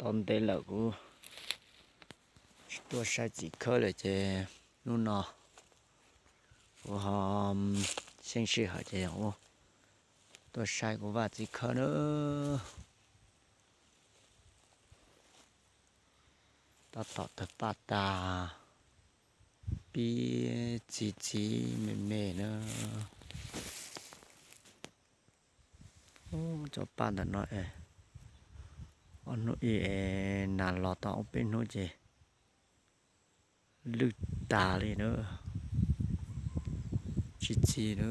Tau ntev lawm kuv tsis tuaj saib txiv khawb lawm ces hnub no kuv ho xyeej sij hawm ces tuaj saib kuv vaj txiv khawb na. Tab tom tawg paj tas, pib txiv txiv me me na. Cov paj ntawm no es ob hnub ib es nas los tau ob peb hnub ces lwj tas li na, tsis txi na.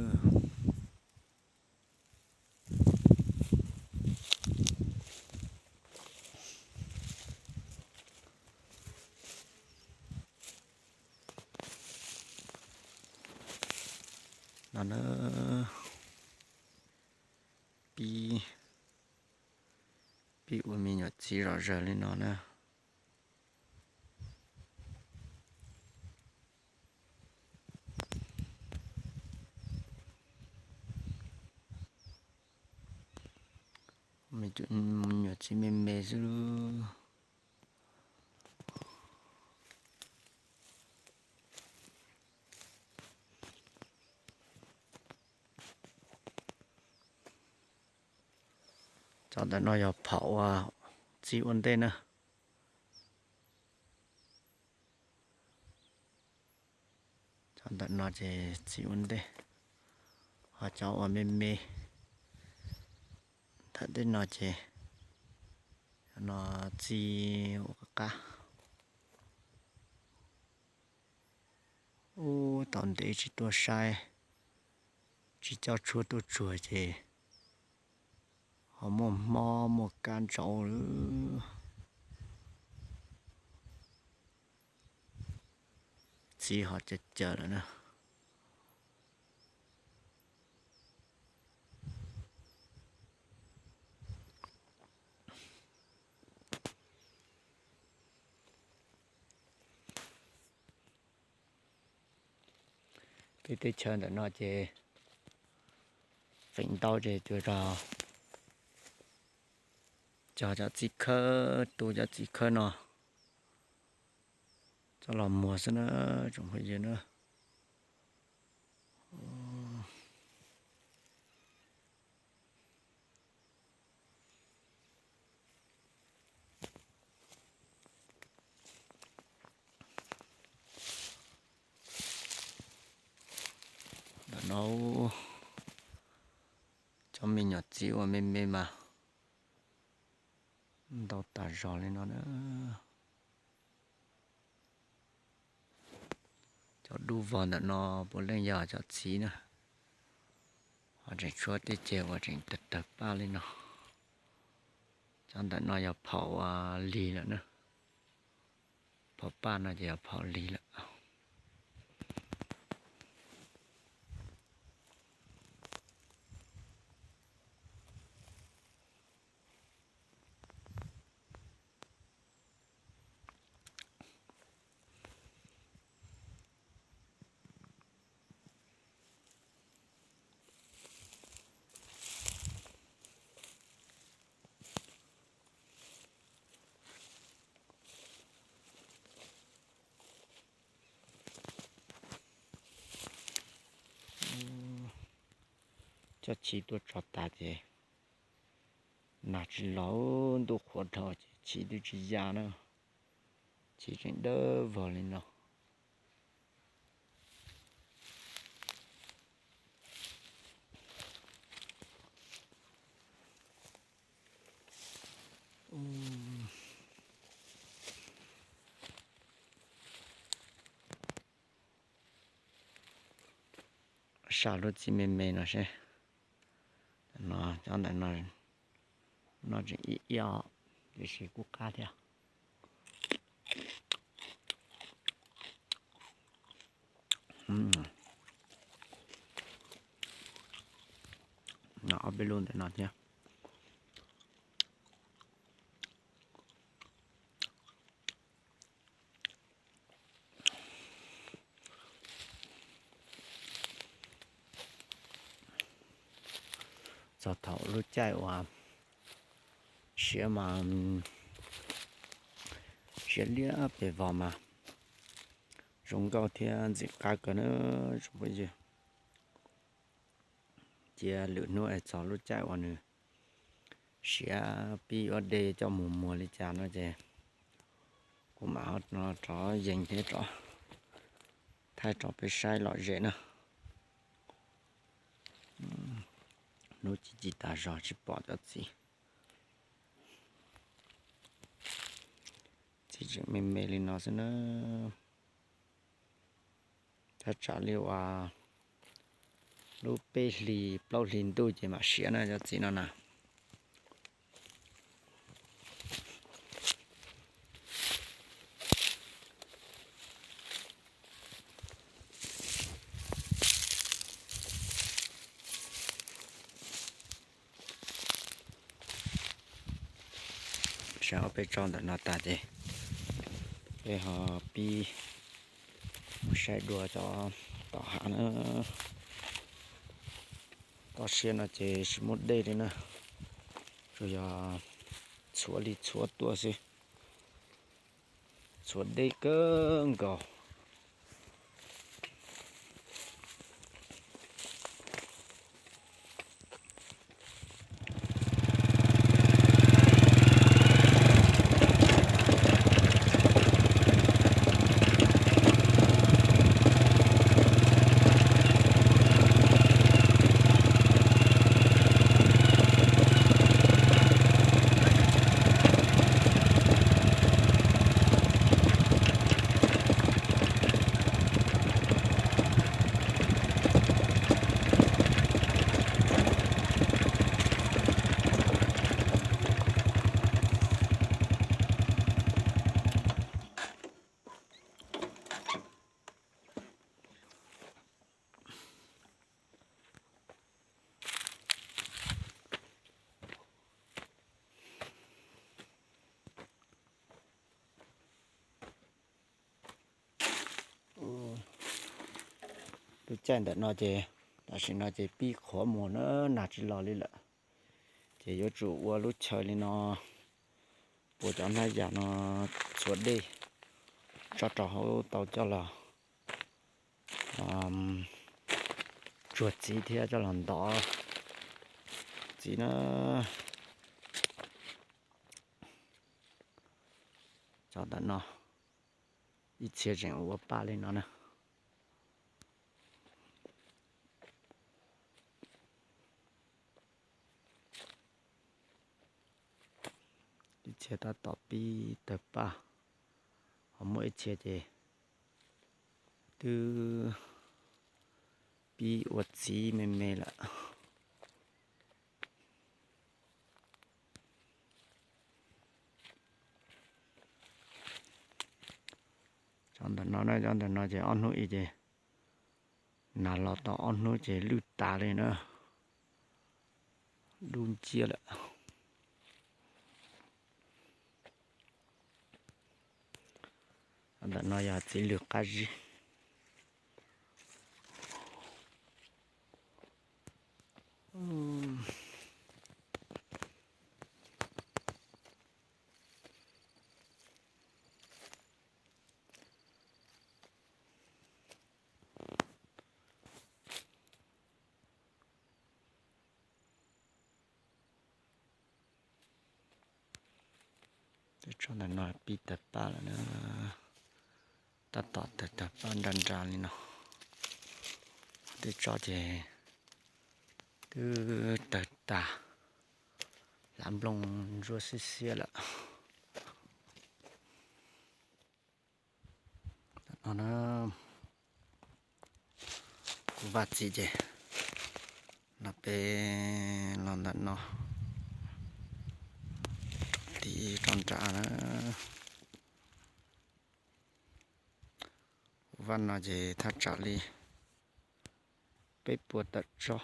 No na, pib, pib ua me nyuam txiv zom zaws li no na. Me nyuam txiv me me xwb. Cov ntawm no yog phaum uas txiv ua ntej na. Cov ntawm no ces txiv ua ntej, ho cov uas me me ntawm tej no ces no txiv ua qab qab. Ub, tau ntev tsis tuaj saib, tsis coj tshuaj tuaj tsuag ces ho muaj mob muaj kab ntsauv lawm. Txiv ho caws caws lawm na. Peb teb chaws ntawm no ces feem ntau ces tsuas yog cog cov txiv khawb, tu cov txiv khawb no coj los muag xwb na, tsoom phooj ywg na. Ntawm no cov me nyuam txiv uas me me mas ntau tas zog li no na. Cov dub vog ntawm no puav leej yog cov txiv na, ho tseem tshuav tej ceg uas tseem tawg tawg paj li no. Cov ntawm no yog phaum lig lawm na, phaum paj no ces yog phaum lig lawm. Cov chiv tuaj tso tas ces nag tsis los, ntuj qhuav dhau ces chiv twb tsis ya na, chiv tseem dawb vog li no. Sam lub txiv me me no seb, cov ntawm no tseem ib iab, tiam sis kuj qab thiab. Ob peb lub ntawm no thiab. Txog thaum lub caij uas siav mas Siav liab pes vog mas zoo nkauj thiab ntxim qab kawg na tsoom phooj ywg. Cia lwm hnub es txog lub caij uas nws siav pib yuav dej coj mus muag li cas no ces kuv mam rov yees thiab rov thaij rau peb saib lom zem na. Hnub ci ci tas zog tsis pom cov txiv. Txiv tseem me me li no xwb na. Thaj tsam li uas lub peb hlis plaub hlis ntuj ces mam siav na cov txiv no na. Saib ob peb tsob ntawm no tas ces peb ho pib mus saib dua cov tom hav na. Toj siab no ces tsis muaj dej li na, tsuas yog txhuav li txhuav tuaj xwb, txhuav deb kawg nkaus. Lub caij ntawm no ces tam sim no ces pib qhuav mus na, nag tsis los li lawm. Ces yuav tsum ua lub chaw li no, puas cov hnab yas no txhuav dej tso rau hauv tau coj los tsuag txiv thiab coj los ntov txiv na. Cov ntawm no ib txhia tseem ua paj li no na. Ib txhia tab tom pib tawg paj, ho muaj ib txhia ces twb pib ua txiv me me lawm. Cov ntawm no na, cov ntawm no ces ob hnub ib ces nag los tau ob hnub ces lwj tas li na, dub nciab lawm. Ntawm no yog txiv lws qab zib. Tsob ntawm no pib tawg paj lawm na, tab tom tawg tawg paj nra nra li no. Tej tsob ces twb tawg tas, hlav nplooj ntsuab xiab xiab lawm. No na, kuv vaj txiv ces no peb los ntawm no, rau tid rau nram na. Kuv vaj no ces thaj tsam li peb puas tawm tsob.